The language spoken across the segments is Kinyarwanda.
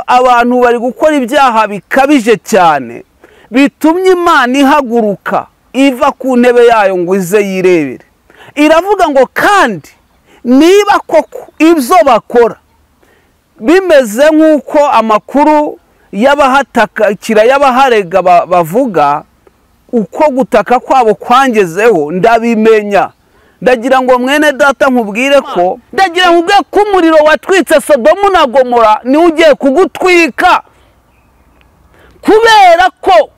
Abantu bari gukora ibyaha bikabije cyane bitumye Imana ihaguruka iva ku ntebe yayo ngo ize yirebere. Iravuga ngo kandi niba koko ibyo bakora bimeze nk'uko amakuru y'abahatakira y'abaharega bavuga, uko gutaka kwabo kwangezeho ndabimenya. Ndagira ngo mwene data nkubwire ko, ndagira nkubwire ko umuriro watwitse Sodomu na Gomora ni ugiye kugutwika, kubera ko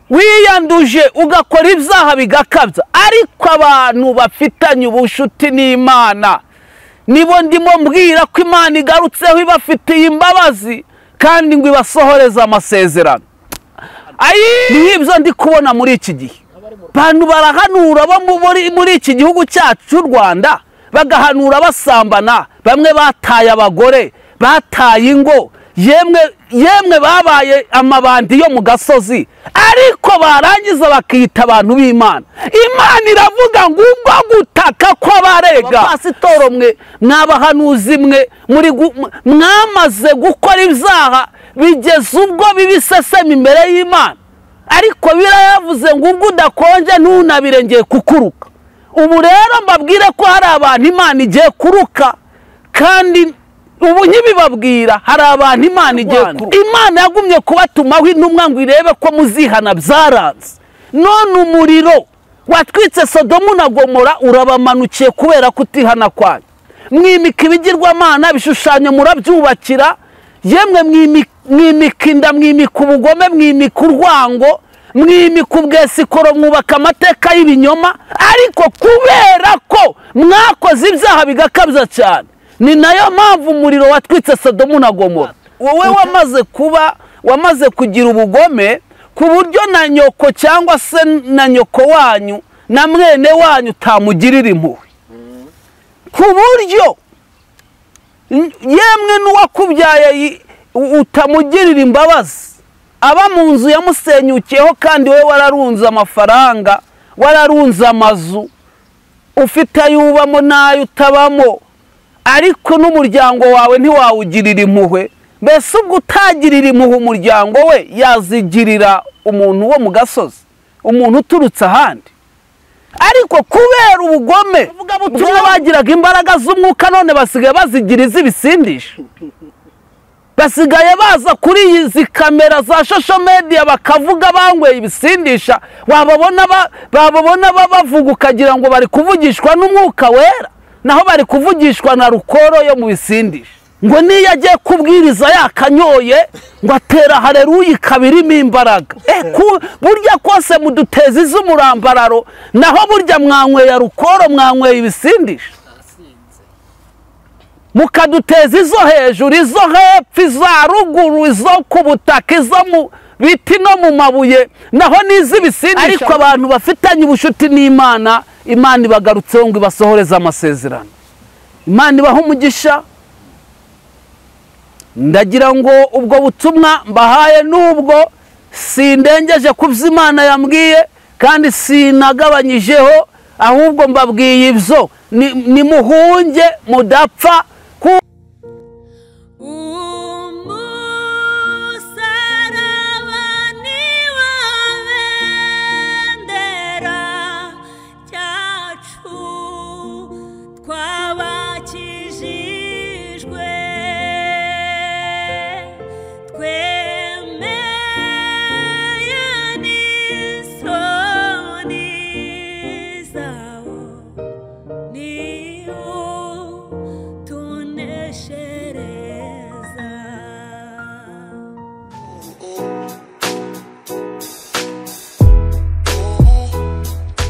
wiyanduje ugakora ibyaha bigakabya. Ariko abantu bafitanye ubushuti n'Imana nibo ndimo mbwira ko Imana igarutseho ibafitiye imbabazi kandi ngo ibasohoreze amasezerano. Ni ibyo ndi kubona muri iki gihe. Abantu barahanura bo muri iki gihugu cyacu cy'u Rwanda, bagahanura basambana, bamwe bataye abagore, bataye ingo, yemwe babaye amabandi yo mu gasozi, ariko barangiza bakiyita abantu b'Imana. Imana iravuga ngo ubwo gutaka kw'abarega, pasitoro mwe mwabahanuzi mwe mwamaze gukora ibyaha bigeze ubwo bibisesema imbere y'Imana. Ariko birayavuze ngo ubwo udakonje ntunabirengeye kukuruka. Ubu rero mbabwire ko hari abantu Imana igiye kuruka, kandi ubu nkibibabwira hari abantu Imana igiye kuruka. Imana yagumye kubatumaho intumwa ngo irebe ko muzihana, byaranze. None umuriro watwitse Sodomu na Gomora urabamanukiye kubera kutihana kwanyu. Mwimika ibigirwamana, ibishushanyo murabyubakira, yemwe mwimika inda, mwimika ubugome, mwimika urwango, mwimika ubwesikoro, mwubaka amateka y'ibinyoma. Ariko kubera ko mwakoze ibyaha bigakabya cyane, ni nayo mpamvu umuriro watwitse Sodomu na Gomora. Wowe wamaze kugira ubugome ku buryo na nyoko cyangwa se na nyoko wanyu na mwene wanyu utamugirira impuhwe, ku buryo yemwe n'uwakubyaye utamugirira imbabazi. Aba mu nzu yamusenyukiyeho, kandi wowe wararunze amafaranga, wararunze amazu, ufite ayo ubamo n'ayo utabamo, ariko n'umuryango wawe ntiwawugirira impuhwe. Mbese ubwo utagirira impuhwe umuryango we, yazigirira umuntu wo mu gasozi, umuntu uturutse ahandi? Ariko kubera ubugome ubutumwa bagiraga imbaraga z'umwuka, none basigaye bazigira iz'ibisindisha. Basigaye baza kuri izi kamera za social media bakavuga banyweye ibisindisha, wababona bavuga ukagira ngo bari kuvugishwa n'umwuka wera, naho bari kuvugishwa na rukoro yo mu bisindisha. Ngo niyo agiye kubwiriza yakanyoye ngo atera haleluya ikabirimo imbaraga. Burya kose muduteza iz'umurambararo, naho burya mwanyweye rukoro, mwanyweye ibisindisha, mukaduteza izo hejuru, izo hepfo, izo ruguru, izo ku butaka, izo mu biti no mu mabuye, naho n'iz'ibisindisha. Ariko abantu bafitanye ubushuti n'Imana, Imana ibagarutseho ngo ibasohoreze amasezerano. Imana ibaha umugisha. Ndagira ngo ubwo butumwa mbahaye, nubwo sindengeje ku byo Imana yambwiye kandi sinagabanyijeho, ahubwo mbabwiye ibyo nimuhunge mudapfa.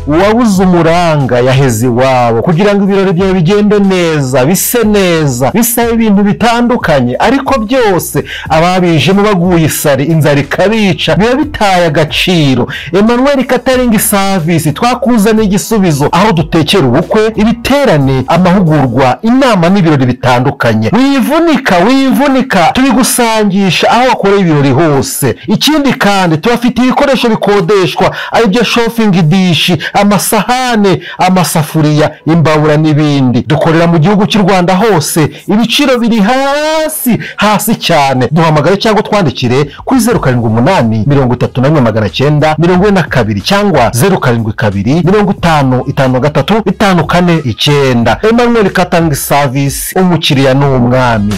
Uwabuze umuranga yaheze iwabo kugira ngo ibirori byawe bigende neza, bise neza, bisaba ibintu bitandukanye, ariko byose ababijemo baguye isari, inzara ikabica, biba bitaye agaciro. Emmanuel Catering Service twakuzaniye igisubizo, aho dutekera ubukwe, ibiterane, amahugurwa, inama n'ibirori bitandukanye. Wivunika, wivunika, tubigusangisha aho wakoreye ibirori hose. Ikindi kandi tubafitiye ibikoresho bikodeshwa, aribyo shopping dish, amasahane, amasafuriya, imbabura n'ibindi. Dukorera mu gihugu cy'u Rwanda hose, ibiciro biri hasi hasi cyane. Duhamagare cyangwa twandikire kuri 078 31 942 cyangwa 072 50 53 54 9. Emmanuel Catering Service, umukiriya ni umwami.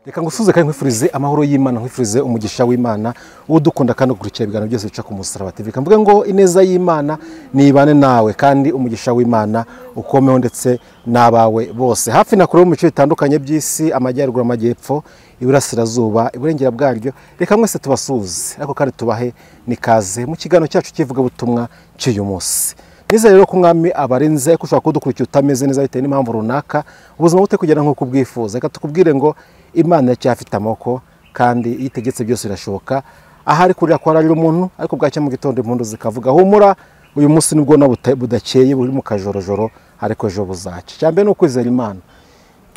Reka ngusuze kandi nkwifurize amahoro y'Imana, nkwifurize umugisha w'Imana udukunda kandi ukurikira ibiganiro byose bica ku Musaraba TV. Mvuge ngo ineza y'Imana nibane nawe kandi umugisha w'Imana ukomeho ndetse n'abawe bose. Hafi na kure mu bice bitandukanye by'isi, amajyaruguru, amajyepfo, iburasirazuba, iburengera bwaryo, reka mwese tubasuze ariko kandi tubahe nikaze mu kiganiro cyacu kivuga butumwa cy'uyu munsi. Nizere rero ko Umwami abarinze, ko ushobora kudukurikira utameze neza bitewe n'impamvu runaka, ubuzima bute kugera nk'uko ubwifuza. Reka tukubwire ngo Imana iracyafite amaboko kandi iyo itegetse byose birashoboka. Ahari kurira kwararira umuntu, ariko bwacya mu gitondo impundu zikavuga. Humura, uyu munsi nibwo budakeye buri mu kajorojoro, ariko ejo buzacya. Icya mbere ni ukwizera Imana.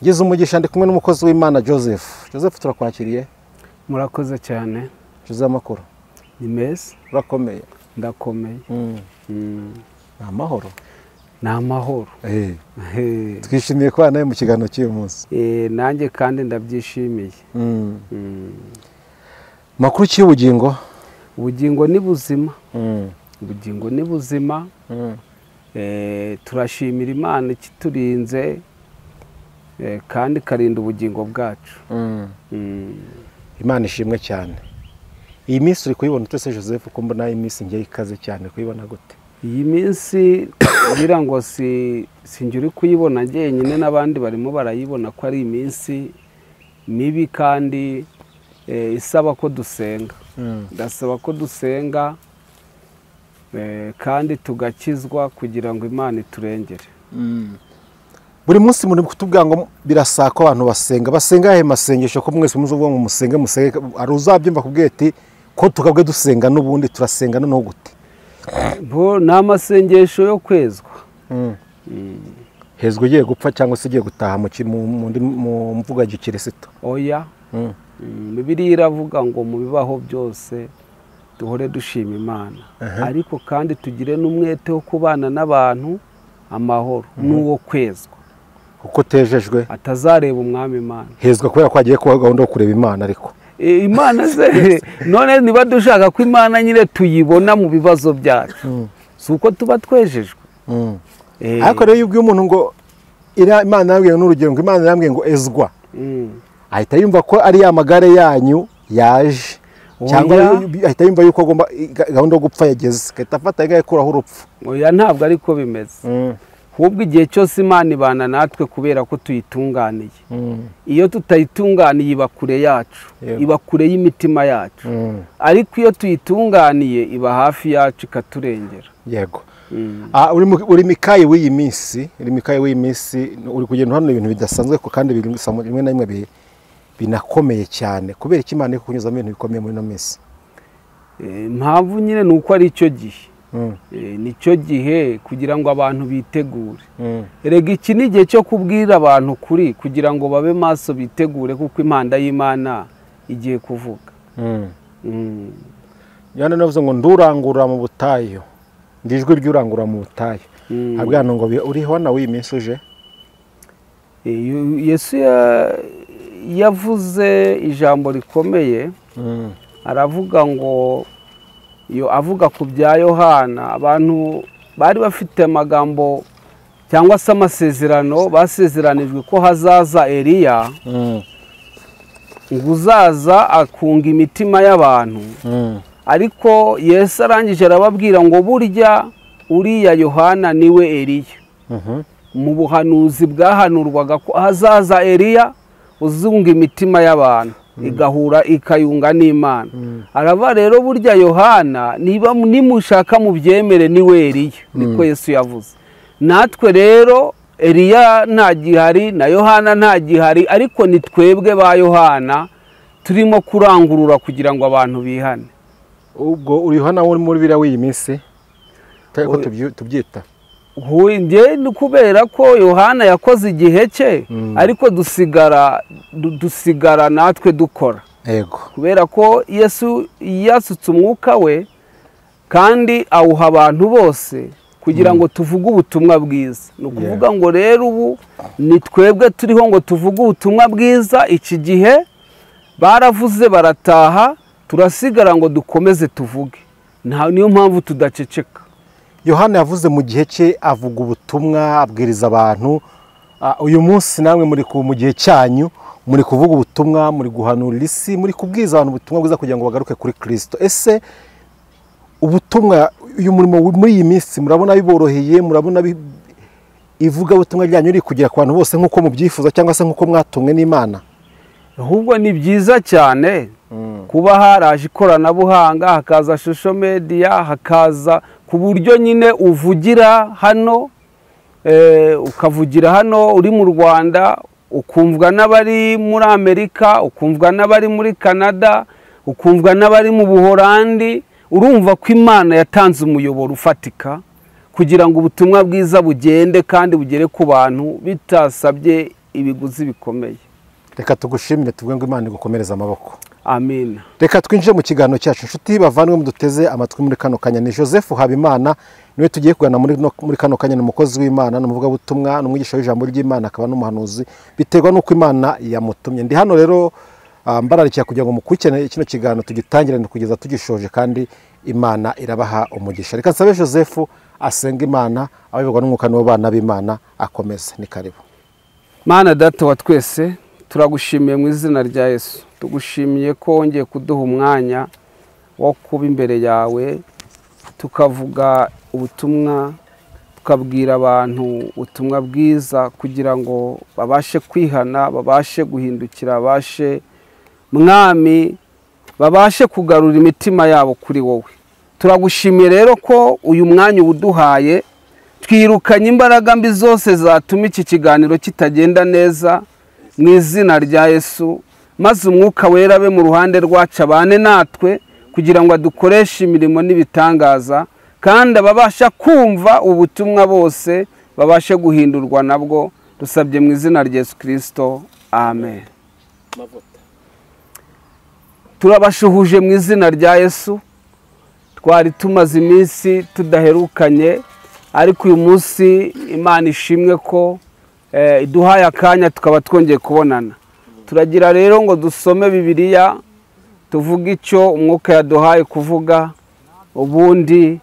Ngize umugisha ndi kumwe n'umukozi w'Imana Joseph. Joseph, turakwakiriye. Murakoze cyane. Joseph, amakuru ni meza. Urakomeye? Ndakomeye. Ni amahoro. Ni amahoro. Twishimiye kubana nawe mu kiganiro cy'uyu munsi. Nanjye kandi ndabyishimiye. Makuru cy'ubugingo? Ubugingo ni buzima. Ubugingo ni buzima. Turashimira Imana ikiturinze kandi ikarinda ubugingo bwacu. Imana ishimwe cyane. Iyi minsi uri kuyibona ute se Joseph? Ko mbona iminsi ngiye ikaze cyane, kuyibona gute? Iyi minsi ngira ngo si njye uri kuyibona njyenyine, n'abandi barimo barayibona ko ari iminsi mibi kandi isaba ko dusenga. Ndasaba ko dusenga kandi tugakizwa kugira ngo Imana iturengere. Buri munsi muri kutubwira ngo birasaba ko abantu basenga. Basenga ahe masengesho ko mwese muzi uvuga ngo musenge musenge, ari uzabyumva kubwiye ati ko tukabwe dusenga n'ubundi turasenga noneho gute? Bo ni amasengesho yo kwezwa. Hezwa ugiye gupfa cyangwa se ugiye gutaha mu mvugo ya gikristo? Oya. Bibiliya iravuga ngo mu bibaho byose duhore dushima Imana, ariko kandi tugire n'umwete wo kubana n'abantu amahoro n'uwo kwezwa, kuko tejejwe atazareba Umwami Imana. Hezwa kubera ko agiye kuba gahunda yo kureba Imana, ariko Imana se none niba dushaka ko Imana nyine tuyibona mu bibazo byacu, si uko tuba twejejwe. Ariko rero iyo ubwiye umuntu ngo Imana yambwiye, n'urugero ngo Imana yambwiye ngo ezwa, ahita yumva ko ari ya magare yanyu yaje, cyangwa ahita yumva yuko agomba gahunda yo gupfa yageze, agahita afata igakuraho urupfu. Oya, ntabwo ariko bimeze. Ahubwo igihe cyose Imana ibana natwe kubera ko tuyitunganiye. Iyo tutayitunganiye iba kure yacu, iba kure y'imitima yacu. Ariko iyo tuyitunganiye iba hafi yacu ikaturengera. Yego. Uri mikayi w'iyi minsi, uri mikayi w'iyi minsi, uri kugenda hano ibintu bidasanzwe kandi rimwe na rimwe binakomeye cyane. Kubera iki Imana iri kukunyuzamo ibintu bikomeye muri ino minsi? Impamvu nyine ni uko ari icyo gihe. Nicyo gihe kugira ngo abantu bitegure. Erega iki ni igihe cyo kubwira abantu kuri kugira ngo babe maso bitegure, kuko impanda y'Imana igiye kuvuga. Yohana navuze ngo ndurangura mu butayu, ndijwi ry'urangura mu butayu. Abwira ngo uri hona w'iyi minsi uje? Yesu yavuze ijambo rikomeye, aravuga ngo iyo avuga ku bya Yohana, abantu bari bafite amagambo cyangwa se amasezerano basezeranijwe ko hazaza Eliya, ngo uzaza akunga imitima y'abantu. Ariko Yesu arangije arababwira ngo burya uriya Yohana niwe Eliya. Mu buhanuzi bwahanurwaga ko hazaza Eliya uzunga imitima y'abantu igahura ikayunga n'Imana. Araba rero burya Yohana niba nimushaka mubyemere niwe Eliya, niko Yesu yavuze. Natwe rero Eliya nta gihari na Yohana nta gihari, ariko ni twebwe ba Yohana turimo kurangurura kugira ngo abantu bihane. Ubwo uri Yohana wo muri biriya w'iyi minsi ko tubyita nge ni kubera ko Yohana yakoze igihe cye, ariko dusigara natwe dukora. Yego. Kubera ko Yesu yasutse umwuka we Kandi awuha abantu bose kugira ngo tuvuge ubutumwa bwiza. Ni ukuvuga ngo rero ubu ni twebwe turiho ngo tuvuge ubutumwa bwiza. Iki gihe baravuze barataha, turasigara ngo dukomeze tuvuge. Niyo mpamvu tudaceceka. Yohana yavuze mu gihe cye, avuga ubutumwa, abwiriza abantu. Uyu munsi namwe muri mu gihe cyanyu muri kuvuga ubutumwa, muri guhanurira isi, muri kubwiza abantu ubutumwa bwiza kugira ngo bagaruke kuri Kristo. Ese ubutumwa uyu murimo muri iyi minsi murabona biboroheye? Murabona ivuga ubutumwa ryanyu riri kugera ku bantu bose nk'uko mubyifuza cyangwa se nk'uko mwatumwe n'Imana? Ahubwo ni byiza cyane kuba haraje ikoranabuhanga, hakaza social media, hakaza ku buryo nyine uvugira hano, ukavugira hano uri mu Rwanda, ukumvwa n'abari muri Amerika, ukumvwa n'abari muri Canada, ukumvwa n'abari mu Buholandi. Urumva ko Imana yatanze umuyoboro ufatika kugira ngo ubutumwa bwiza bugende kandi bugere ku bantu bitasabye ibiguzi bikomeye. Reka tugushimire, tuvuge ngo Imana igukomereze amaboko. Amen. Reka twinjire mu kiganiro cyacu. Inshuti bavandimwe muduteze amatwi muri kano kanya, ni Joseph Habimana niwe tugiye kugana muri kano kanya. Ni umukozi w'Imana, ni umuvugabutumwa, ni umwigisha w'ijambo ry'Imana, akaba n'umuhanuzi, biterwa n'uko Imana yamutumye. Ndi hano rero mbararikiye kugira ngo mukurikirane kino kiganiro tugitangirane kugeza tugishoje, kandi Imana irabaha umugisha. Reka nsabe Joseph asenga Imana, abayoborwa n'umwuka n'abana b'Imana akomeze. Ni karibu. Mana Data wa twese, turagushimiye mu izina rya Yesu. Tugushimiye ko wongeye kuduha umwanya wo kuba imbere yawe, tukavuga ubutumwa, tukabwira abantu ubutumwa bwiza kugira ngo babashe kwihana, babashe guhindukira, babashe Mwami, babashe kugarura imitima yabo kuri wowe. Turagushimiye rero ko uyu mwanya uduhaye, twirukanye imbaraga mbi zose zatuma iki kiganiro kitagenda neza mu izina rya Yesu, maze umwuka wera abe mu ruhande rwacu, abane natwe kugira ngo adukoreshe imirimo n'ibitangaza, kandi ababasha kumva ubutumwa bose babashe guhindurwa nabwo. Dusabye mu izina rya Yesu Kristo, amen. Turabashuhuje mu izina rya Yesu. Twari tumaze iminsi tudaherukanye, ariko uyu munsi Imana ishimwe ko iduhaye akanya tukaba twongeye kubonana. Turagira rero ngo dusome Bibiliya, tuvuge icyo umwuka yaduhaye kuvuga, ubundi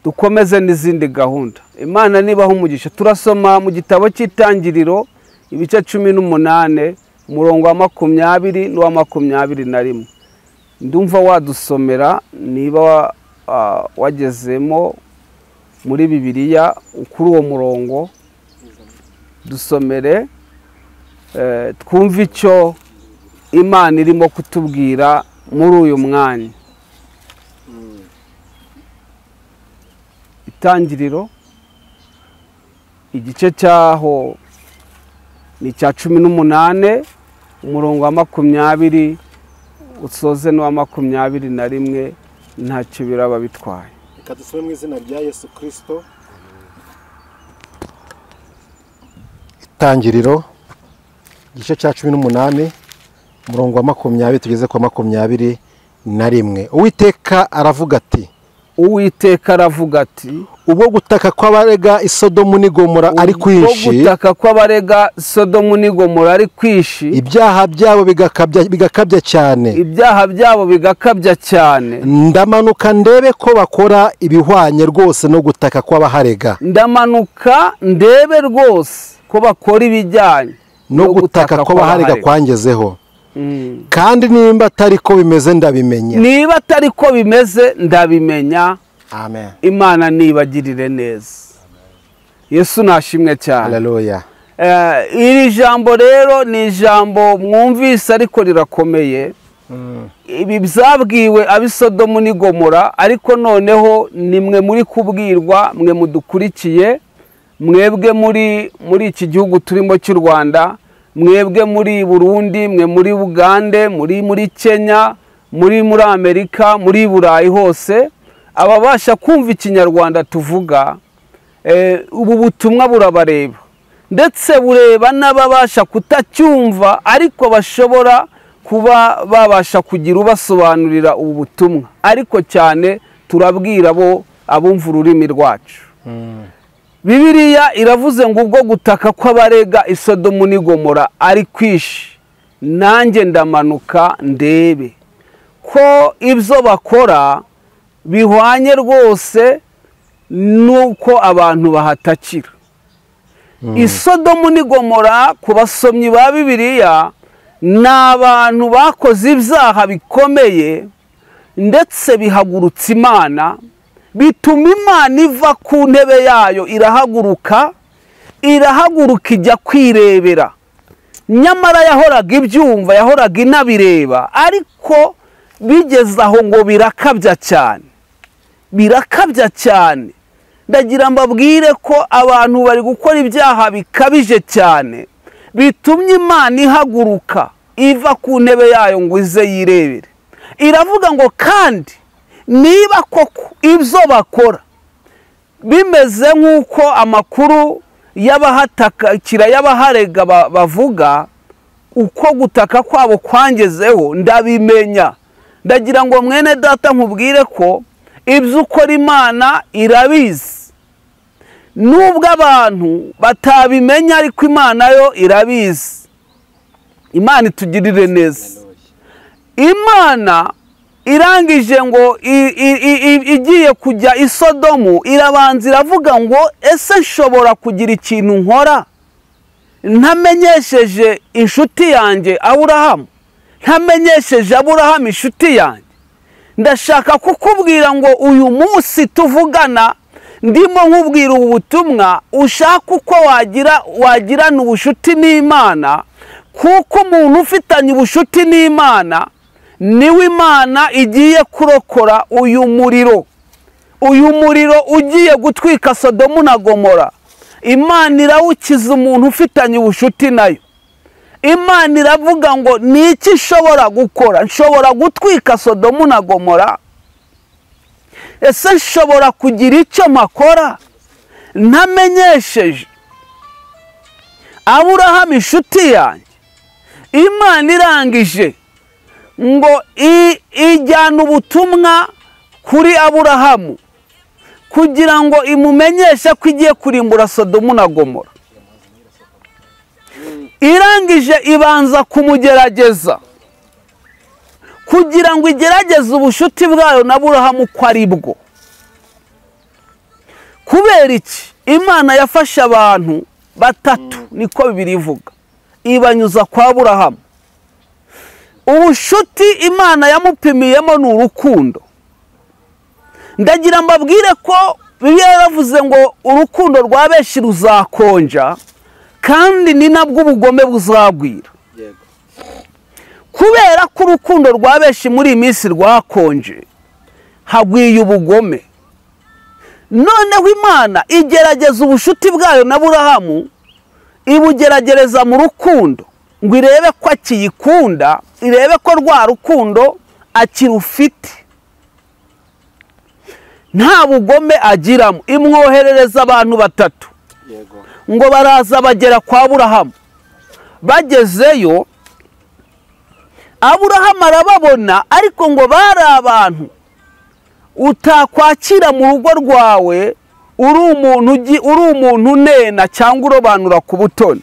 dukomeze n'izindi gahunda. Imana nibaho umugisha. Turasoma mu gitabo cy'Itangiriro ibice 18 umurongo wa 20 n'uwa 21. Ndumva wadusomera niba wagezemo muri Bibiliya kuri uwo murongo, dusomere twumve icyo Imana irimo kutubwira muri uyu mwanya. Itangiriro igice cyaho ni cya 18 umurongo wa 20 usoze n'uwa 21, ntacyo biraba bitwaye. Reka dusome mu izina rya Yesu Kristo. Itangiriro igice cya 18 umurongo wa 20 tugeze kwa 21. Uwiteka aravuga ati, Uwiteka aravuga ati, ubwo gutaka kw'abarega Sodomu n'Igomora ari kwinshi, ubwo gutaka kw'abarega Sodomu n'Igomora ari kwinshi, ibyaha byabo bigakabya cyane, ibyaha byabo bigakabya cyane, ndamanuka ndebe ko bakora ibihwanye rwose no gutaka kw'abaharega, ndamanuka ndebe rwose ko bakora ibijyanye no gutaka kw'abaharega kwangezeho. Kandi nimba atari ko bimeze ndabimenya, niba atari ko bimeze ndabimenya. Amen. Imana nibagirire neza. Yesu nashimwe cyane. Haleluya. Iri jambo rero ni ijambo mwumvise ariko rirakomeye. Ibi byabwiwe ab'i Sodomu n'Igomora, ariko noneho nimwe muri kubwirwa, mwe mudukurikiye, mwebwe muri iki gihugu turimo cy'u Rwanda, mwebwe muri Burundi, mwe muri Uganda, muri Kenya, muri Amerika, muri Burayi hose, ababasha kumva ikinyarwanda tuvuga, ubu butumwa burabareba, ndetse bureba n'ababasha kutacyumva ariko bashobora kuba babasha kugira ubasobanurira ubu butumwa, ariko cyane turabwira bo abumva ururimi rwacu. Bibiliya iravuze ngo ubwo gutaka kw'abarega i Sodomu n'i Gomora ari kwishi, nanjye ndamanuka ndebe ko ibyo bakora bihwanye rwose nuko abantu bahatakira. I Sodomu n'i Gomora ku basomyi ba Bibiliya ni abantu bakoze ibyaha bikomeye ndetse bihagurutsa Imana, bituma Imana iva ku ntebe yayo irahaguruka, irahaguruka ijya kwirebera. Nyamara yahoraga ibyumva, yahoraga inabireba, ariko bigeze aho ngo birakabya cyane, birakabya cyane. Ndagira mbabwire ko abantu bari gukora ibyaha bikabije cyane, bitumye Imana ihaguruka iva ku ntebe yayo ngo ize yirebere. Iravuga ngo kandi niba koko ibyo bakora bimeze nk'uko amakuru y'abahatakira y'abaharega bavuga, uko gutaka kwabo kwangezeho ndabimenya. Ndagira ngo mwene data nkubwire ko ibyo ukora Imana irabizi, nubwo abantu batabimenya, ariko Imana yo irabizi. Imana itugirire neza. Imana irangije ngo igiye kujya i Sodomu, irabanza iravuga ngo ese nshobora kugira ikintu nkora ntamenyesheje inshuti yanjye Aburahamu, ntamenyesheje Aburahamu inshuti yanjye? Ndashaka kukubwira ngo uyu munsi tuvugana ndimo nkubwira ubu butumwa, ushaka uko wagirana ubushuti n'Imana, kuko umuntu ufitanye ubushuti n'Imana niwe Imana igiye kurokora uyu muriro. Uyu muriro ugiye gutwika Sodomu na Gomora, Imana irawukiza umuntu ufitanye ubushuti nayo. Imana iravuga ngo ni iki nshobora gukora? Nshobora gutwika Sodomu na Gomora? Ese nshobora kugira icyo makora ntamenyesheje Aburahamu inshuti yanjye? Imana irangije ngo ijyana ubutumwa kuri Aburahamu kugira ngo imumenyeshe ko igiye kurimbura Sodomu na Gomora. Irangije ibanza kumugerageza kugira ngo igerageze ubushuti bwayo na Aburahamu ko ari bwo. Kubera iki? Imana yafashe abantu batatu, niko Bibiliya ivuga, ibanyuza kwa Aburahamu. Ubushuti Imana yamupimiyemo ni urukundo. Ndagira mbabwire ko Bibiliya yaravuze ngo urukundo rwa benshi ruzakonja, kandi ni nabwo ubugome buzagwira. Kubera ko urukundo rwa benshi muri iyi minsi rwakonje, hagwiye ubugome. Noneho Imana igerageza ubushuti bwayo na Aburahamu, ibugeragereza mu rukundo ngo irebe ko akiyikunda, irebe ko rwa rukundo akirufite, nta bugome agiramo. Imwoherereza abantu batatu ngo baraza bagera kwa Aburahamu. Bagezeyo Aburahamu arababona, ariko ngo bari abantu utakwakira mu rugo rwawe uri umuntu unena cyangwa urobanura ku butoni,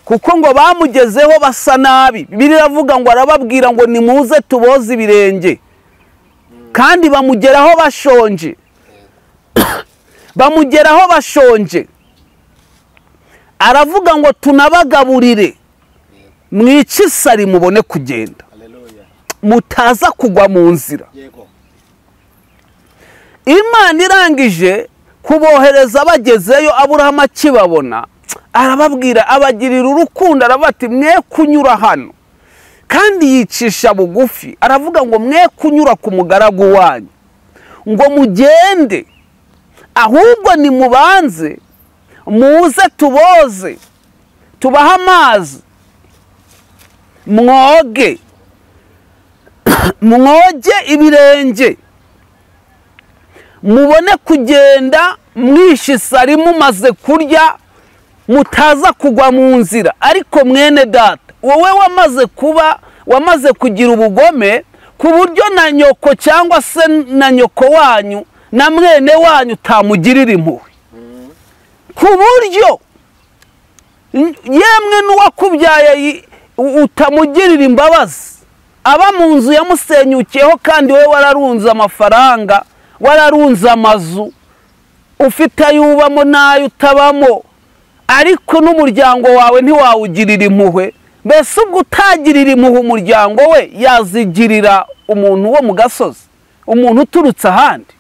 kuko ngo bamugezeho basa nabi. Bibiliya iravuga ngo arababwira ngo nimuze tuboze ibirenge, kandi bamugeraho bashonje, bamugeraho bashonje. Aravuga ngo tunabagaburire, mwice isari mubone kugenda, mutaza kugwa mu nzira. Imana irangije kubohereza bagezeyo, Aburahamu akibabona arababwira, abagirira urukundo, arabati mwe kunyura hano, kandi yicisha bugufi aravuga ngo mwe kunyura ku mugaragu wanyu ngo mugende, ahubwo nimubanze muze tuboze, tubaha amazi, mwoge mwoge ibirenge, mubone kugenda mwishe isari mumaze kurya, mutaza kugwa mu nzira. Ariko mwene data, wowe wamaze kuba wamaze kugira ubugome ku buryo na nyoko cyangwa se na nyoko wanyu na mwene wanyu utamugirira impuhwe, ku buryo yemwe n'uwakubyaye utamugirira imbabazi. Aba mu nzu yamusenyukiyeho kandi we wararunze amafaranga, wararunze amazu, ufite ayo ubamo n'ayo utabamo, ariko n'umuryango wawe ntiwawugirira impuhwe. Mbese ubwo utagirira impuhwe umuryango we, yazigirira umuntu wo mu gasozi, umuntu uturutse ahandi?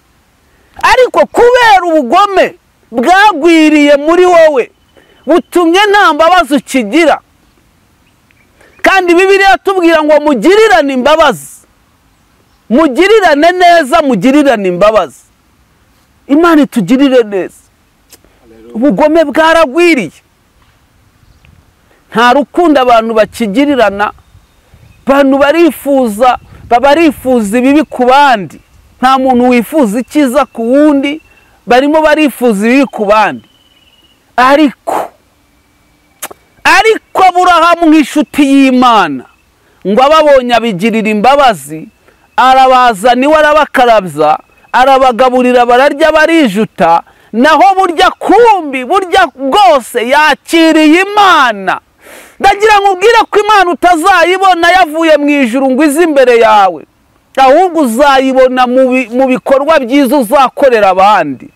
Ariko kubera ubugome bwagwiriye muri wowe, butumye nta mbabazi ukigira. Kandi Bibiliya tubwira ngo mugirirane imbabazi, mugirirane neza, mugirirane imbabazi. Imana itugirire neza. Ubugome bwaragwiriye, nta rukundo abantu bakigirirana. Abantu barifuza, barifuza ibibi ku bandi, nta muntu wifuza icyiza ku wundi, barimo barifuza ibibi ku bandi. Ariko Aburahamu nk'inshuti y'Imana ngo ababonye abigirira imbabazi, arabazana iwe, arabakarabya, arabagaburira, bararya, barijuta. Naho burya kumbi, burya bwose yakiriye Imana. Ndagira ngo ubwire ko Imana utazayibona yavuye mu ijuru ngo ize imbere yawe, ahubwo uzayibona mu bikorwa byiza uzakorera abandi.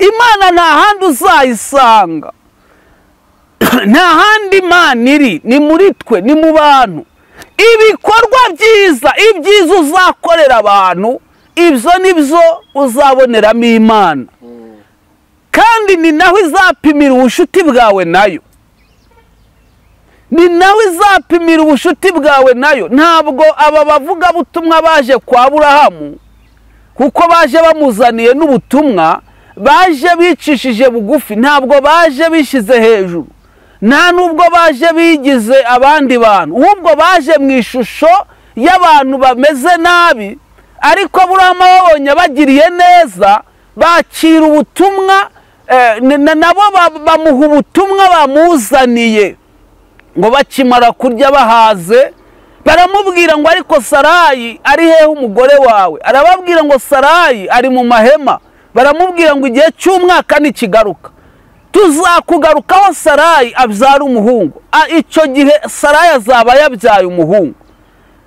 Imana nta handi uzayisanga, nta handi Imana iri, ni muri twe, ni mu bantu. Ibikorwa byiza, ibyiza uzakorera abantu, ibyo nibyo uzaboneramo Imana. Kandi ni naho izapimira ubucuti bwawe nayo, ni nawe izapimira ubucuti bwawe nayo. Ntabwo aba bavugabutumwa baje kwa Aburahamu, kuko baje bamuzaniye n'ubutumwa, baje bicishije bugufi, ntabwo baje bishize hejuru, nta nubwo baje bigize abandi bantu, ahubwo baje mu ishusho y'abantu bameze nabi. Ariko Aburahamu ababonye bagiriye neza, bakira ubutumwa, nabo bamuha ubutumwa bamuzaniye. Ngo bakimara kurya bahaze, baramubwira ngo ariko Sarayi ari hehe umugore wawe? Arababwira ngo Sarayi ari mu mahema. Baramubwira ngo igihe cy'umwaka nikigaruka tuzakugarukaho Sarayi abyara umuhungu. Icyo gihe Sarayi azaba yabyaye umuhungu.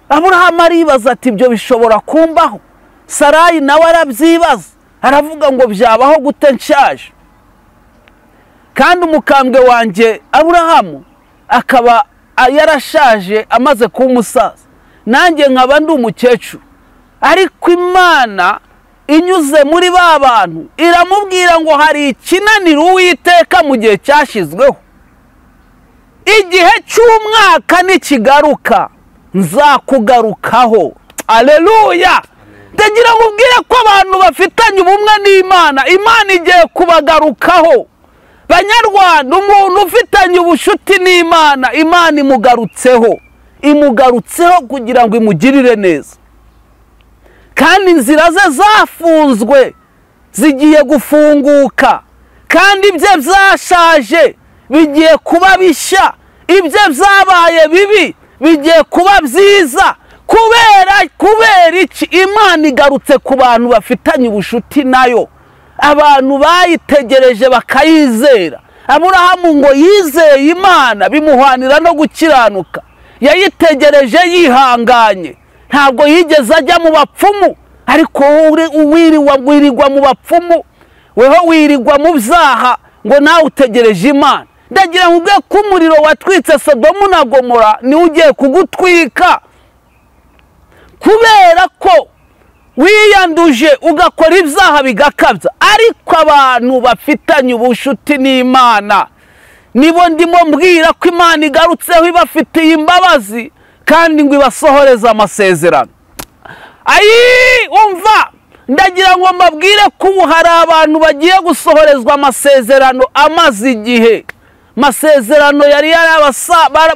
Aburahamu aribaza ati ibyo bishobora kumbaho? Sarayi nawe arabyibaza, aravuga ngo byabaho gute nshaje, kandi umukambwe wanjye Aburahamu akaba yarashaje amaze kuba umusaza, nanjye nkaba ndi umukecuru. Ariko Imana inyuze muri ba bantu iramubwira ngo hari ikinanira Uwiteka mu gihe cyashyizweho. Igihe cy'umwaka nikigaruka nzakugarukaho. Aleluya! Ndagira ngo ubwire ko abantu bafitanye ubumwe n'Imana, Imana igiye kubagarukaho. Banyarwanda, umuntu ufitanye ubucuti n'Imana, Imana imugarutseho, imugarutseho kugira ngo imugirire neza. Kandi inzira ze zafunzwe zigiye gufunguka, kandi ibye byashaje bigiye kuba bishya, ibye byabaye bibi bigiye kuba byiza. Kubera iki? Imana igarutse ku bantu bafitanye ubucuti nayo, abantu bayitegereje bakayizera. Aburahamu ngo yizeye Imana bimuhwanira no gukiranuka, yayitegereje yihanganye, ntabwo yigeze ajya mu bapfumu. Ariko wirirwa mu bapfumu, weho wirirwa mu byaha, ngo nawe utegereje Imana. Ndagira ngo ubwe ko umuriro watwitse Sodomu na Gomora niwe ugiye kugutwika, kubera ko wiyanduje ugakora ibyaha bigakabya. Ariko abantu bafitanye ubucuti n'Imana nibo ndimo mbwira ko Imana igarutseho ibafitiye imbabazi, kandi ngo ibasohoreze amasezerano. Ayi, umva, ndagira ngo mbabwire ko ubu hari abantu bagiye gusohorezwa amasezerano amaze igihe. Amasezerano yari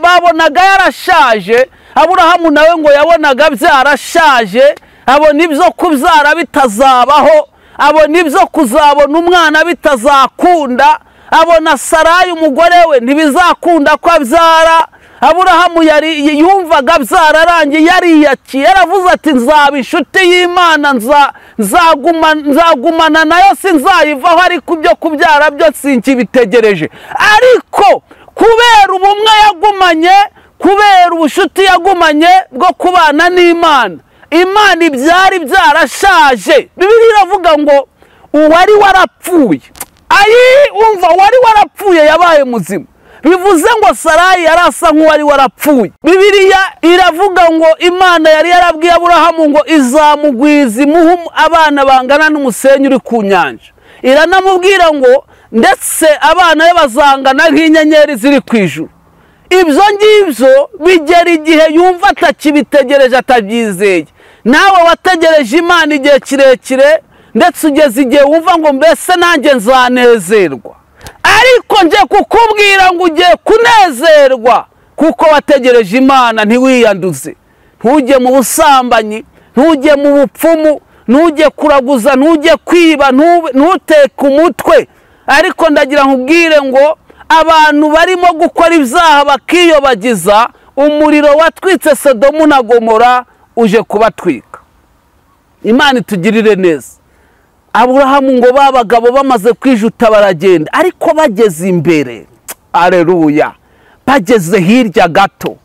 babonaga yarashaje. Aburahamu nawe ngo yabonaga byarashaje, abona ibyo kubyara bitazabaho, abona ibyo kuzabona umwana bitazakunda, abona Sarayi umugore we ntibizakunda ko abyara, Aburahamu yari yumvaga byararangiye, yariyakiye, yaravuze ati nzaba inshuti y'Imana, nzagumana nayo, sinzayivaho, ariko ibyo kubyara byo sinkibitegereje. Ariko kubera ubumwe yagumanye, kubera ubushuti yagumanye bwo kubana n'Imana, Imana ibyari byarashaje. Bibiliya iravuga ngo uwari warapfuye, ayi umva, uwari warapfuye yabaye muzima. Bivuze ngo Sarayi yari asa nk'uwari warapfuye. Bibiliya iravuga ngo Imana yari yarabwiye Aburahamu ngo izamugwiza imuhe abana bangana n'umusenyi uri ku nyanja. Iranamubwira ngo ndetse abana be bazangana nk'inyenyeri ziri ku ijuru. Ibyo ngibyo bigera igihe yumva atakibitegereje, atabyizeye. Nawe wategereje Imana igihe kirekire, ndetse ugeze igihe wumva ngo mbese nanjye nzanezerwa. Ariko nje kukubwira ngo ugiye kunezerwa kuko wategereje Imana, ntiwiyanduze. Ntujye mu busambanyi, ntujye mu bupfumu, ntujye kuraguza, ntujye kwiba, ntuteke umutwe. Ariko ndagira nkubwire ngo abantu barimo gukora ibyaha bakiyobagiza, umuriro watwitse Sodomu na Gomora uje kubatwika. Imana itugirire neza. Aburahamu ngo babagabo bamaze kwijuta baragenda, ariko bageze imbere, aleluya, bageze hirya gato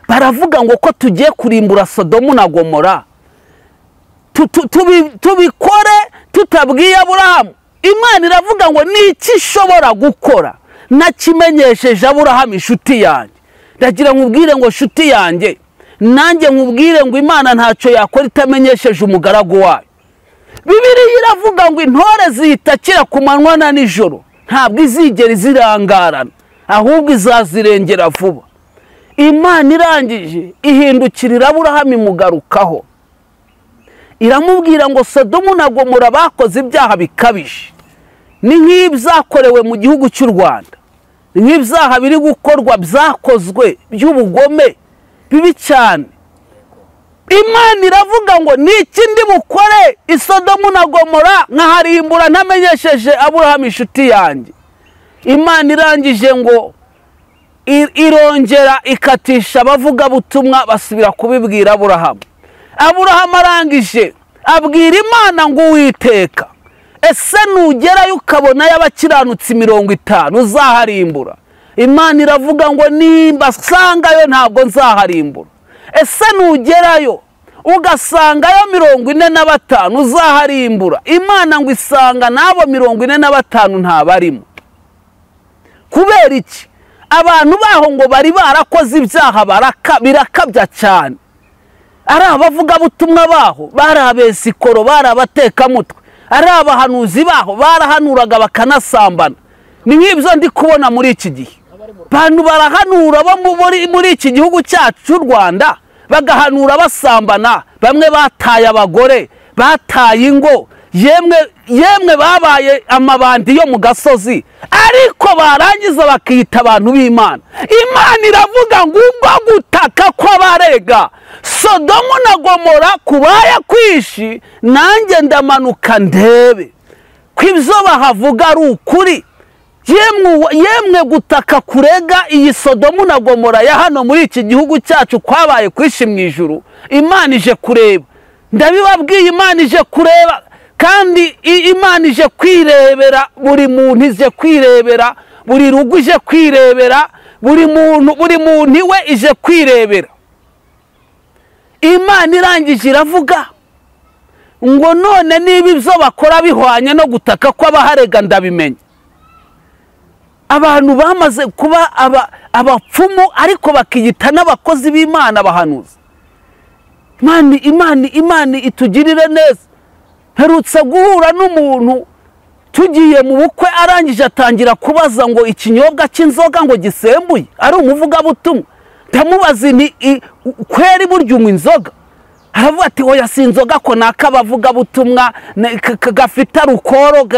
baravuga ngo ko tugiye kurimbura Sodomu na Gomora, tubikore tutabwiye Aburahamu. Imana iravuga ngo niki ishobora gukora nakimenyesheje Aburahamu inshuti yanjye. Ndagira nkubwire ngo inshuti yanjye, nanjye nkubwire ngo Imana ntacyo yakora itamenyesheje umugaragu wayo. Bibiliya iravuga ngo intore ziyitakira ku manywa na nijoro, ntabwo izigera izirangarana, ahubwo izazirengera vuba. Imana irangije ihindukirira Aburahamu imugarukaho, iramubwira ngo Sodomu na Gomora bakoze ibyaha bikabije, ni nk'ibyakorewe mu gihugu cy'u Rwanda, ni nk'ibyaha biri gukorwa byakozwe by'ubugome bibi cyane. Imana iravuga ngo niki ndi bukore i Sodomu na Gomora nkaharimbura ntamenyesheje Aburahamu inshuti yanjye. Imana irangije ngo irongera ikatisha abavugabutumwa basubira kubibwira Aburahamu. Aburahamu arangije abwira Imana ngo Uwiteka, ese nugerayo ukabona y'abakiranutsi 50 uzaharimbura? Imana iravuga ngo nimba sangayo ntabwo nzaharimbura. Ese nugerayo ugasangayo 45 uzaharimbura? Imana ngo isanga nabo 45 ntabarimo. Kubera iki? Abantu baho ngo bari barakoze ibyaha birakabya cyane. Ari abavugabutumwa baho bari abesikoro, bari abatekamutwe, ari abahanuzi baho barahanuraga bakanasambana. Ni nk'ibyo ndi kubona muri iki gihe. Bantu barahanura bo muri iki gihugu cyacu cy'u Rwanda, bagahanura basambana, bamwe bataye abagore, bataye ingo, yemwe babaye amabandi yo mu gasozi, ariko barangiza bakiyita abantu b'Imana. Imana iravuga ngo ubwo gutaka kw'abarega Sodomu na Gomora kubaya kwishi, nanjye ndamanuka ndebe ko ibyo bahavuga ari ukuri. Yemwe gutaka kurega iyi Sodomu na Gomora ya hano muri iki gihugu cyacu kwabaye kwishi mu ijuru, Imana ije kureba. Ndabibabwiye, Imana ije kureba, kandi Imana ije kwirebera buri muntu, ije kwirebera buri rugo, ije kwirebera buri muntu, buri muntu iwe ije kwirebera. Imana irangije iravuga ngo none niba ibyo bakora bihwanye no gutaka kw'abaharega ndabimenya. Abantu bamaze kuba abapfumu ariko bakiyita n'abakozi b'Imana, abahanuzi. Imana itugirire neza. Mperutse guhura n'umuntu tugiye mu bukwe, arangije atangira kubaza ngo ikinyobwa cy'inzoga ngo gisembuye, ari umuvugabutumwa. Ndamubaza nti kweri burya unywa inzoga? Aravuga ati oya si inzoga ko nakabavugabutumwa gafite rukoro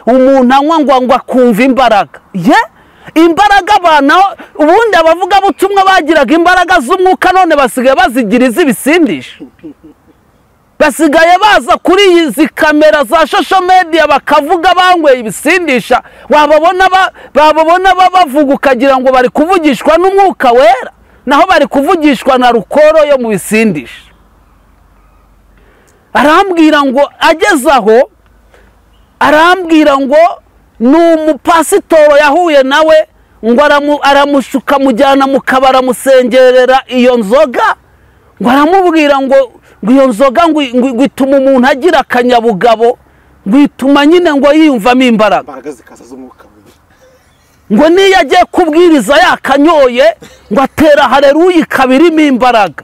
umuntu anywa ngo akumva imbaraga. Ye imbaraga abana ubundi abavugabutumwa bagiraga imbaraga z'umwuka, none basigaye bazigira iz'ibisindisha. Basigaye baza kuri izi kamera za social media bakavuga banyweye ibisindisha, wababona bavuga ukagira ngo bari kuvugishwa n'umwuka wera. Naho bari kuvugishwa na rukoro yo mu bisindisha. Arambwira ngo ageze aho, arambwira ngo ni umupasitoro yahuye nawe, ngo aramushuka mujyana mu kabara amusengerera iyo nzoga, ngo aramubwira ngo iyo nzoga ngo ituma umuntu agira akanyabugabo, ngo ituma nyine ngo yiyumvamo imbaraga, ngo niyo agiye kubwiriza yakanyoye ngo atera haleluya ikabirimo imbaraga.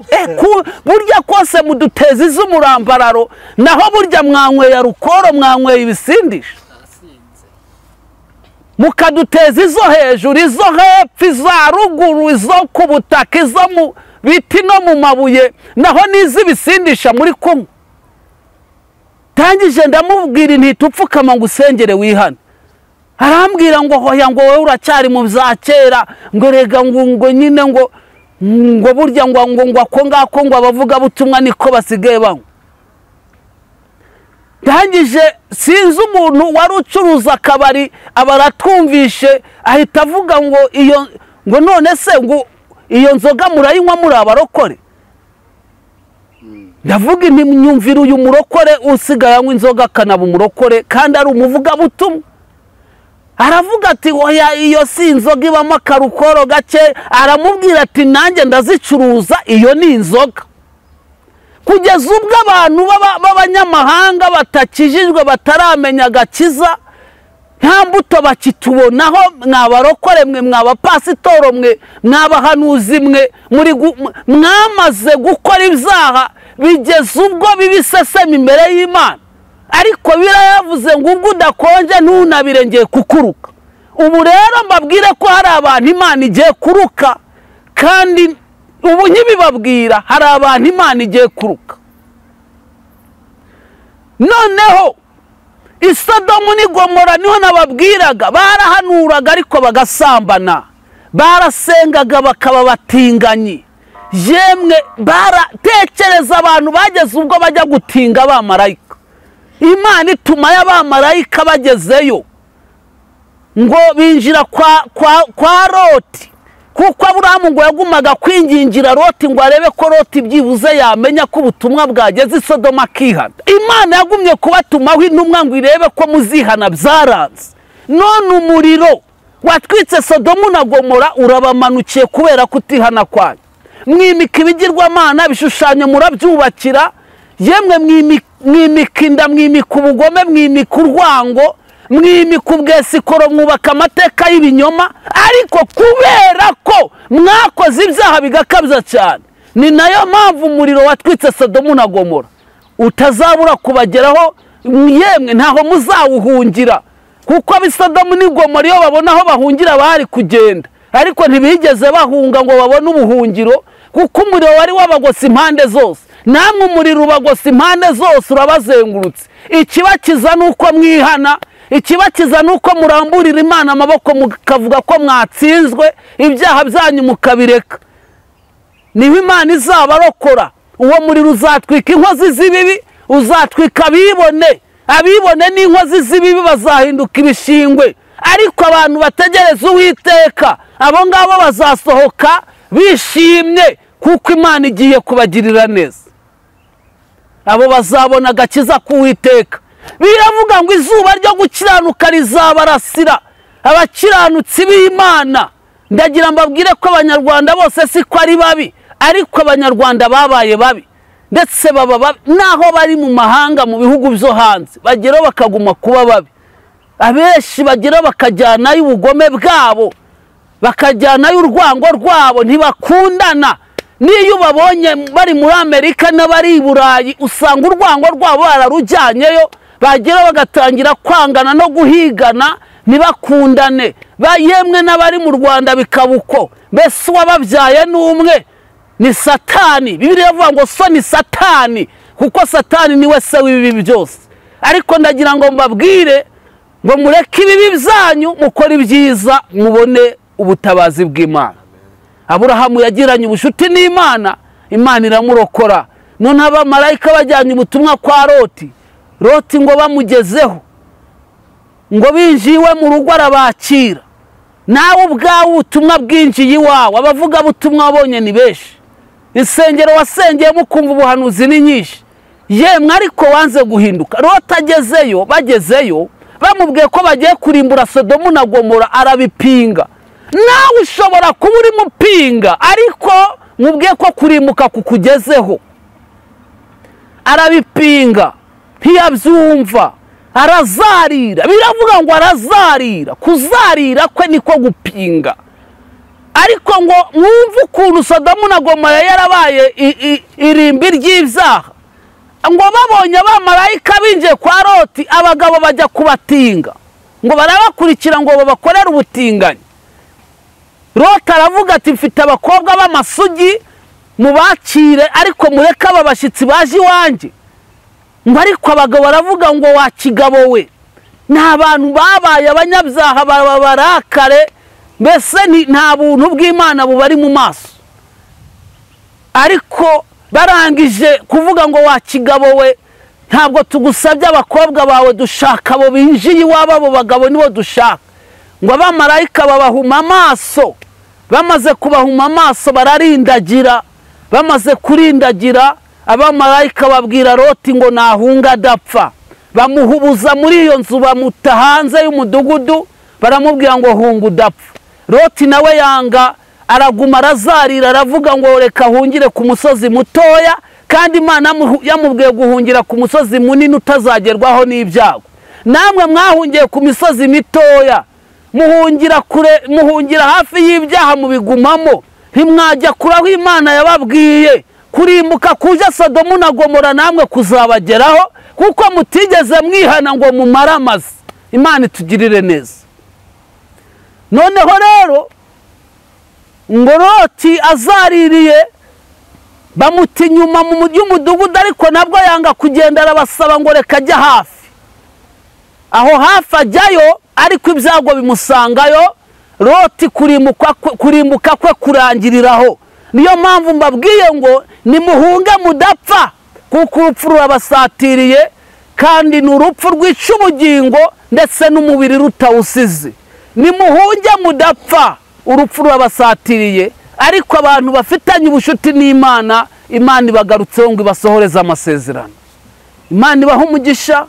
Burya kose muduteza iz'umurambararo, naho burya mwanyweye rukoro, mwanyweye ibisindisha, mukaduteza izo hejuru, izo hepfo, iza ruguru, izo ku butaka, izo mu biti no mu mabuye, naho n'iz'ibisindisha muri kunywa. Tangije ndamubwira nti tupfukama ngo usengere wihane. Arambwira ngo hoya, ngo wowe uracyari mu bya kera, ngo rega ngo nyine ngo burya ngo ngo ako ngako ngo abavuga butumwa niko basigaye banywa. Ndangije sinzi umuntu wari ucuruza akabari abaratwumvishe, ahita avuga ngo iyo ngo none se ngo iyo nzoga murayinywa muri abarokore. Ndavuga nti myumvira uyu murokore usigaye anywa inzoga akanaba umurokore kandi ari umuvugabutumwa. Aravuga ati oya, iyo si inzoga ibamo akarukoro gake. Aramubwira ati nanjye ndazicuruza, iyo ni inzoga. Kugeza ubwo abantu b'abanyamahanga batakijijwe bataramenya agakiza, nta mbuto bakitubonaho. Mwabarokore mwe, mwabapasitoro mwe, mwabahanuzi mwe, mwamaze gukora ibyaha bigeze ubwo bibisesema imbere y'Imana. Ariko birayavuze ngo ubwo udakonje ntunabirengeye kukuruka. Ubu rero mbabwire ko hari abantu Imana igiye kuruka, kandi ubu nkibibabwira hari abantu Imana igiye kuruka. Noneho Isodomu n'i Gomora niho nababwiraga, barahanuraga ariko bagasambana, barasengaga bakaba batinganyi. Yemwe baratekereza abantu bageze ubwo bajya gutinga abamarayika. Imana ituma y'abamarayika bagezeyo ngo binjira kwa Loti, kuko Aburahamu ngo yagumaga kwingingira Loti ngo arebe ko Loti byibuze yamenya ko ubutumwa bwageze i Sodoma akihana. Imana yagumye kubatumaho intumwa ngo irebe ko muzihana, byaranze. None umuriro watwitse Sodomu na Gomora urabamanukiye kubera kutihana kwanyu. Mwimika ibigirwamana, ibishushanyo murabyubakira, yemwe mwimika inda, mwimika ubugome, mwimika urwango, mwimika ubwesikoro, mwubaka amateka y'ibinyoma. Ariko kubera ko mwakoze ibyaha bigakabya cyane, ni nayo mpamvu umuriro watwitse Sodomu na Gomora utazabura kubageraho. Yemwe ntaho muzawuhungira, kuko ab'isodomu n'i Gomora iyo babona aho bahungira bari kugenda, ariko ntibigeze bahunga ngo babone ubuhungiro, kuko umuriro wari wabagose impande zose. Namwe umuriro ubagose impande zose, urabazengurutse. Ikibakiza nuko mwihana, ikibakiza nuko muramburira Imana amaboko mukavuga ko mwatsinzwe, ibyaha byanyu mukabireka. Niho Imana izabarokora. Uwo muriro uzatwika inkozi z'ibibi, uzatwika abibone. Abibone n'inkozi z'ibibi bazahinduka ibishingwe. Ariko abantu bategereza Uwiteka, abo ngabo bazasohoka bishimye, kuko Imana igiye kubagirira neza. Abo bazabona agakiza k'Uwiteka. Biravuga ngo izuba ryo gukiranuka rizabarasira abakiranutsi b'Imana. Ndagira mbabwire ko abanyarwanda bose siko ari babi, ariko abanyarwanda babaye babi, ndetse baba babi naho bari mu mahanga, mu bihugu byo hanze bagera bakaguma kuba babi. Abenshi bagera bakajyanayo ubugome bwabo, bakajyanayo urwango rwabo, ntibakundana. Niyo ubabonye bari muri Amerika n'abari i Burayi, usanga urwango rwabo bararujyanyeyo, bagera bagatangira kwangana no guhigana, ntibakundane. Yemwe n'abari mu Rwanda bikaba uko. Mbese uwababyaye ni umwe, ni Satani. Bibiliya ivuga ngo so ni Satani, kuko Satani niwe se w'ibibi byose. Ariko ndagira ngo mbabwire ngo mureke ibibi byanyu, mukore ibyiza, mubone ubutabazi bw'Imana. Aburahamu yagiranye ubucuti n'Imana, Imana iramurokora. None abamarayika bajyanye ubutumwa kwa Loti, Loti ngo bamugezeho, ngo binjiye iwe mu rugo arabakira. Nawe ubwawe ubutumwa bwinjiye iwawe, abavugabutumwa wabonye ni benshi, insengero wasengeyemo ukumva ubuhanuzi ni nyinshi, yemwe ariko wanze guhinduka. Loti agezeyo, bagezeyo bamubwiye ko bagiye kurimbura Sodomu na Gomora, arabipinga. Nawe ushobora kuba uri mupinga, ariko mubwiye ko kurimbuka kukugezeho. Arabipinga, ntiyabyumva, arazarira. Biravuga ngo arazarira, kuzarira kwe niko gupinga. Ariko ngo mwumve ukuntu Sodomu na Gomora yarabaye irimbi ry'ibyaha. Ngo babonye abamarayika binjiye kwa Loti, abagabo bajya kubatinga, ngo barabakurikira ngo babakorere ubutinganyi. Loti aravuga ati mfite abakobwa b'amasugi, mubakire, ariko mureke aba bashyitsi baje iwanjye. Ngo ariko abagabo baravuga ngo wa kigabo we, ni abantu babaye abanyabyaha babarakare, mbese nta buntu bw'Imana bubari mu maso. Ariko barangije kuvuga ngo wa kigabo we, ntabwo tugusabye abakobwa bawe, dushaka abo binjiye iwabo, abo bagabo nibo dushaka. Ngo abamarayika babahuma amaso, bamaze kubahuma amaso bararindagira. Bamaze kurindagira, abamarayika babwira Loti ngo nahunga adapfa. Bamuhubuza muri iyo nzu, bamuta hanze y'umudugudu, baramubwira ngo hunga udapfa. Loti nawe yanga, araguma arazarira, aravuga ngo reka ahungire ku musozi mutoya, kandi Imana yamubwiye guhungira ku musozi munini utazagerwaho n'ibyago. Namwe mwahungiye ku misozi mitoya, muhungira kure, muhungira hafi y'ibyaha, mubigumamo, ntimwajya kure aho Imana yababwiye. Kurimbuka kuja Sodomu na Gomora namwe kuzabageraho, kuko mutigeze mwihana ngo mumare amazi. Imana itugirire neza. Noneho rero ngo Loti azaririye, bamuta inyuma mu y'umudugudu, ariko nabwo yanga kugenda, arabasaba ngo reka ajye hafi. Aho hafi ajyayo, ariko ibyago bimusangayo. Loti kurimbuka kwe kurangiriraho. Niyo mpamvu mbabwiye ngo nimuhunge mudapfa, kuko urupfu rurabasatiriye, kandi ni urupfu rwica ubugingo ndetse n'umubiri rutawusize. Nimuhunge mudapfa, urupfu rurabasatiriye. Ariko abantu bafitanye ubucuti n'Imana, Imana ibagarutseho ngo ibasohoreze amasezerano. Imana ibaha umugisha.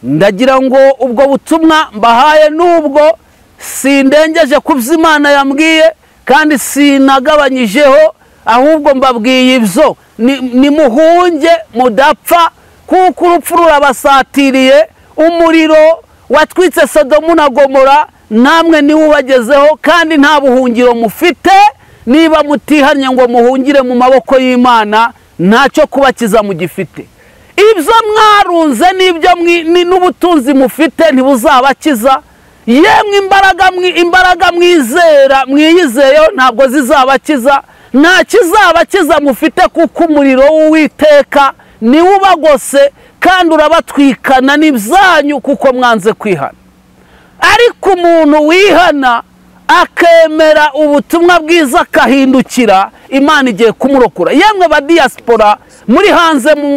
Ndagira ngo ubwo butumwa mbahaye, nubwo sindengeje ku byo Imana yambwiye, kandi sinagabanyijeho, ahubwo mbabwiye ibyo. Nimuhunge mudapfa, kuko urupfu rurabasatiriye. Umuriro watwitse Sodomu na Gomora namwe niwo ubagezeho, kandi nta buhungiro mufite. Niba mutihannye ngo muhungire mu maboko y'Imana, ntacyo kubakiza mugifite. Ibyo mwarunze n'ibyo n'ubutunzi mufite ntibuzabakiza. Yemwe imbaraga mwizera mwiyizeyo ntabwo zizabakiza. Nta kizabakiza mufite, kuko umuriro w'Uwiteka niwo ubagose, kandi urabatwikana n'ibyanyu, kuko mwanze kwihana. Ariko umuntu wihana akemera ubutumwa bwiza akahindukira, Imana igiye kumurokora. Yemwe ba diaspora muri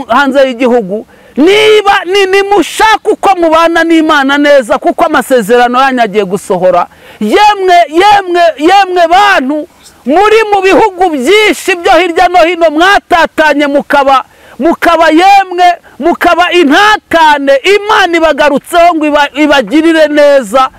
hanze y'igihugu, niba nimushaka uko mubana n'Imana neza, kuko amasezerano yanyu agiye gusohora. Yemwe yemwe yemwe bantu muri mu bihugu byinshi byo hirya no hino mwatatanye, mukaba yemwe mukaba intatane, Imana ibagarutseho ngo ibagirire neza.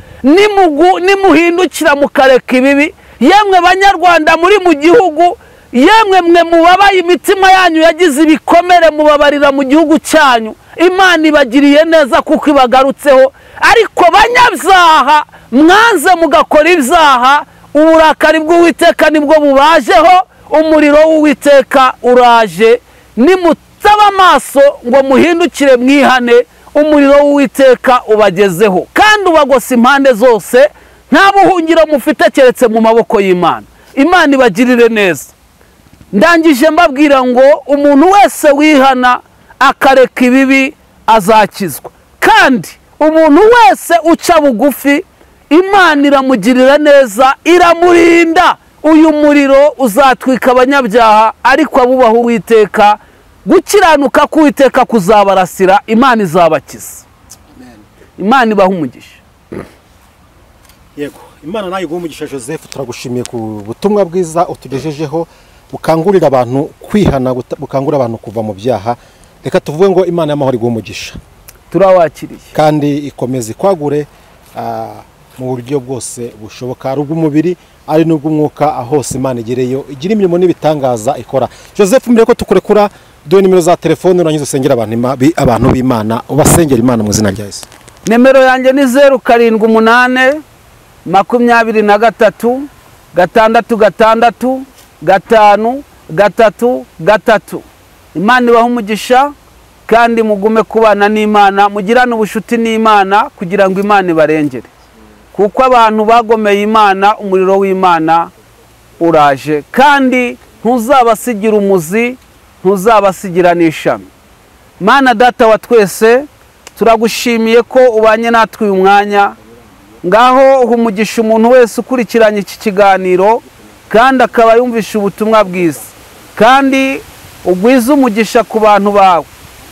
Nimuhindukira mukareka ibibi. Yemwe banyarwanda muri mu gihugu, yemwe mwe mubabaye imitima yanyu yagize ibikomere, mubabarira mu gihugu cyanyu, Imana ibagiriye neza kuko ibagarutseho. Ariko banyabyaha mwanze mugakora ibyaha, uburakari bw'Uwiteka nibwo bubajeho, umuriro w'Uwiteka uraje. Nimutaba amaso ngo muhindukire mwihane, umuriro w'Uwiteka ubagezeho, kandi ubagose impande zose. Nta buhungiro mufite keretse mu maboko y'Imana. Imana ibagirire neza. Ndangije mbabwira ngo umuntu wese wihana akareka ibibi azakizwa, kandi umuntu wese uca bugufi Imana iramugirira neza, iramurinda. Uyu muriro uzatwika abanyabyaha, ariko abubaha Uwiteka, gukiranuka k'Uwiteka kuzabarasira, Imana izabakiza. Imana ibaha umugisha. Yego, Imana nayo iguhe umugisha Joseph, turagushimiye ku butumwa bwiza utugejejeho, bukangurira abantu kwihana, bukangurira abantu kuva mu byaha. Reka tuvuge ngo Imana y'amahoro iguhe umugisha. Turawakiriye. Kandi ikomeze ikwagure mu buryo bwose bushoboka, ari ubw'umubiri ari n'ubw'umwuka, aho hose Imana igereyo igira imirimo n'ibitangaza ikora. Joseph, mbere ko tukurekura, duhe nimero za telefone urangiza usengera abantu b'Imana, ubasengera Imana mu izina rya Yesu. Nimero yanjye ni 078 23 6 6 5 3 3. Imana ibahe umugisha kandi mugume kubana n'Imana, mugirane ubushuti n'Imana kugira ngo Imana ibarengere, kuko abantu bagomeye Imana umuriro w'Imana uraje, kandi ntuzabasigira umuzi, ntuzabasigira n'ishami. Mana Data wa twese, turagushimiye ko ubanye natwe uyu mwanya. Ngaho umugisha umuntu wese ukurikiranye iki kiganiro kandi akaba yumvisha ubutumwa bwiza, kandi ugwize umugisha ku bantu bawe,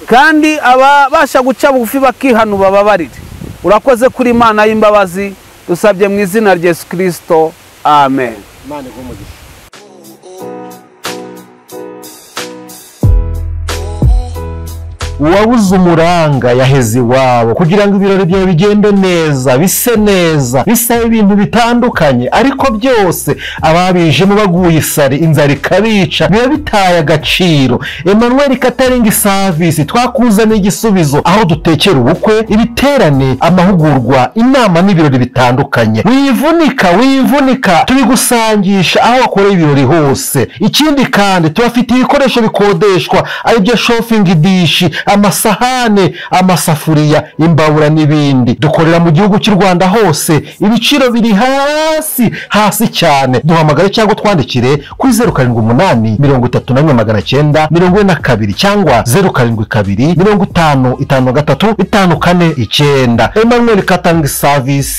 kandi ababasha guca bugufi bakihana ubababarire. Urakoze kuri Imana y'imbabazi, dusabye mu izina rya Yesu Kristo, amen. Imana iguhe umugisha. Uwabuze umuranga yaheze iwabo, kugira ngo ibirori byawe bigende neza, bise neza, bisaba ibintu bitandukanye, ariko byose ababijemo baguye isari, inzara ikabica, biba bitaye agaciro. Emmanuel Catering Service twakuzaniye igisubizo, aho dutekera ubukwe, ibiterane, amahugurwa, inama n'ibirori bitandukanye. Wivunika, wivunika, tubigusangisha aho wakoreye ibirori hose. Ikindi kandi tubafitiye ibikoresho bikodeshwa, aribyo shopping dish, amasahane, amasafuriya, imbabura n'ibindi. Dukorera mu gihugu cy'u Rwanda hose, ibiciro biri hasi hasi cyane. Duhamagare cyangwa twandikire kuri 078 31 942 cyangwa 072 50 53 549. Emmanuel Catering Service.